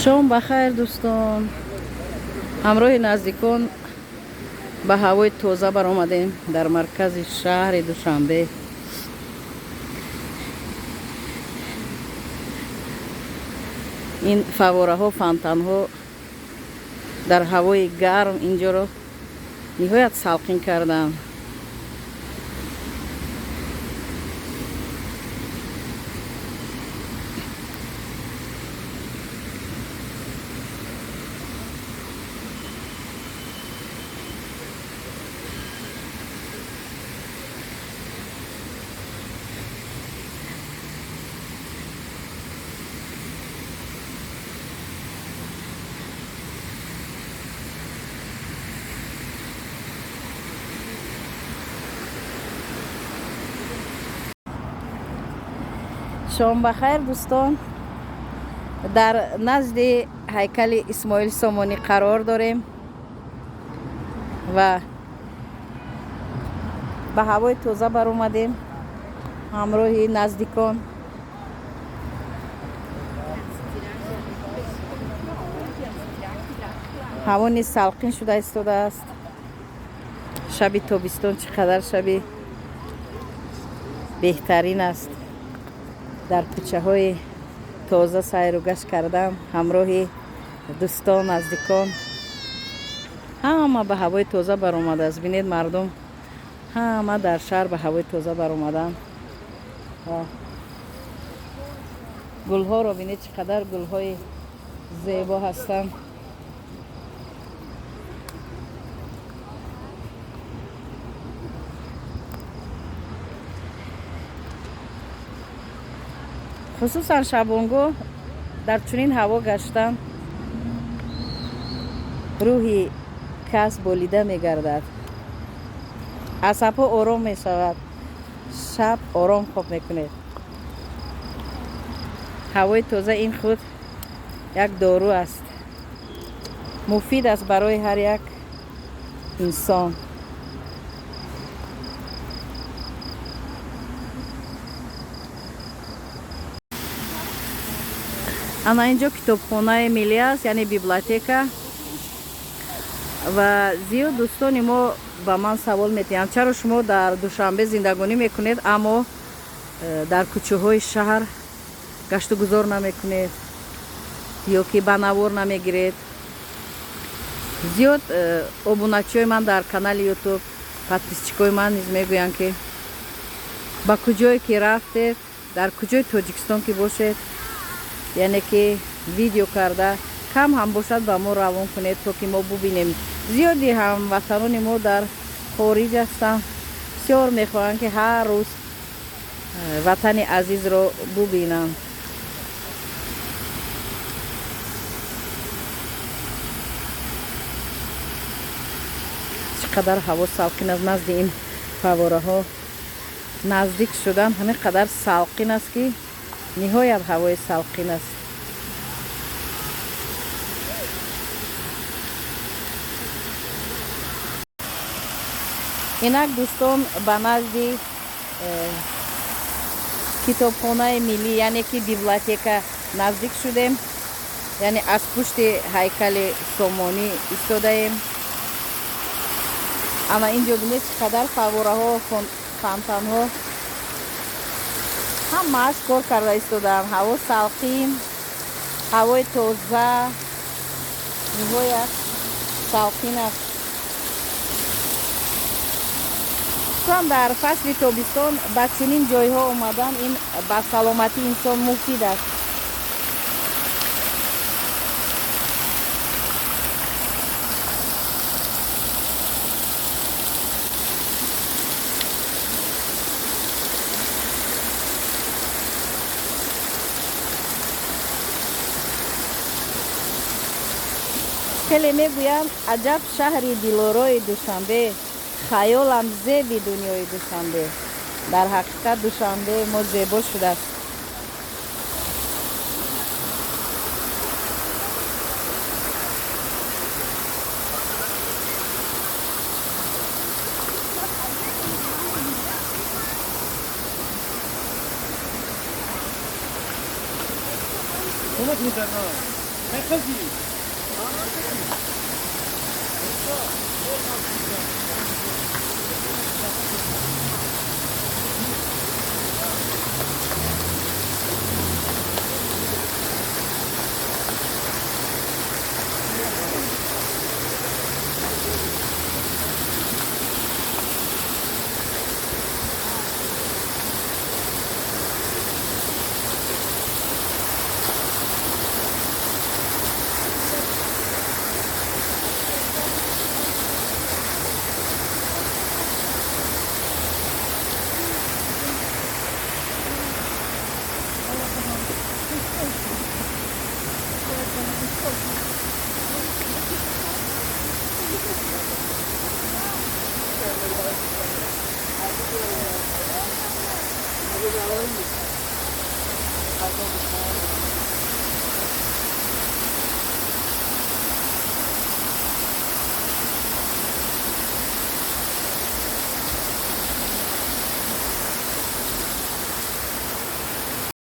Шом ба хайр, дӯстон. Ҳамроҳи наздикон ба ҳавои тоза баромадем дар маркази шаҳри Душанбе. Ин фаввораҳо, фонтанҳо дар ҳавои гарм инҷоро ниҳоят салқин карданд. Шом ба хайр, дӯстон. Дар назди ҳайкали Исмоил Сомонӣ қарор дорем ва ба ҳавои тоза баромадем ҳамроҳи наздикон. Ҳаво низ салқин шуда истодааст. Шаби тобистон чӣ қадар шаби беҳтарин аст. Дар кӯчаҳои тоза сайру гашт кардан ҳамроҳи дӯстон, наздикон. Ҳама ба ҳавои тоза баромадааст. Бинед, мардум ҳама дар шаҳр ба ҳавои тоза баромаданд. Гулҳоро бинед, чӣ қадар гулҳои зебо ҳастанд. Хусусан шабонгоҳ дар чунин ҳаво гаштан рӯҳи кас болида мегардад, асабҳо ором мешавад, шаб ором хоб мекунед. Ҳавои тоза ин худ як дору аст, муфид аст барои ҳар як инсон. Ана инҷо китобхонаи миллӣ аст, яъне библиотека. Ва зиёд дӯстони мо ба ман савол медиҳанд, чаро шумо дар Душанбе зиндагонӣ мекунед, аммо дар кӯчаҳои шаҳр гаштугузор намекунед ё ки ба навор намегиред. Зиёд обуначиҳои ман дар канали Ютуб, подписчикои ман низ мегӯянд, ки ба куҷое ки рафтед, дар куҷои Тоҷикистон ки бошед, яъне ки видео карда кам ҳам бошад ба мо равон кунед, то ки мо бубинем. Зиёди ҳамватанони мо дар хориҷ ҳастанд, бисёр мехоҳанд, ки ҳар рӯз ватани азизро бубинанд. Чӣ қадар ҳаво салқин аст. Назди ин фаввораҳо наздик шудан ҳамин қадар салқин аст, ки ниҳоят ҳавои салқин аст. Инак, дӯстон, ба назди китобхонаи миллӣ, яъне ки библиотека наздик шудем, яъне аз пушти ҳайкали Сомонӣ истодаем. Ана инҷо бинед, чӣ қадар фаввораҳо, фонтанҳо ҳамааш кор карда истодаанд. Ҳаво салқин, ҳавои тоза, ниҳоят салқин аст. Хусусан дар фасли тобистон ба чунин ҷойҳо омадан ин ба саломатии инсон муфид аст. Хеле мегӯянд, аҷаб шаҳри дилорои Душанбе, хаёлам зеби дунёи Душанбе. Дар ҳақиқат Душанбе мо зебо шудааст.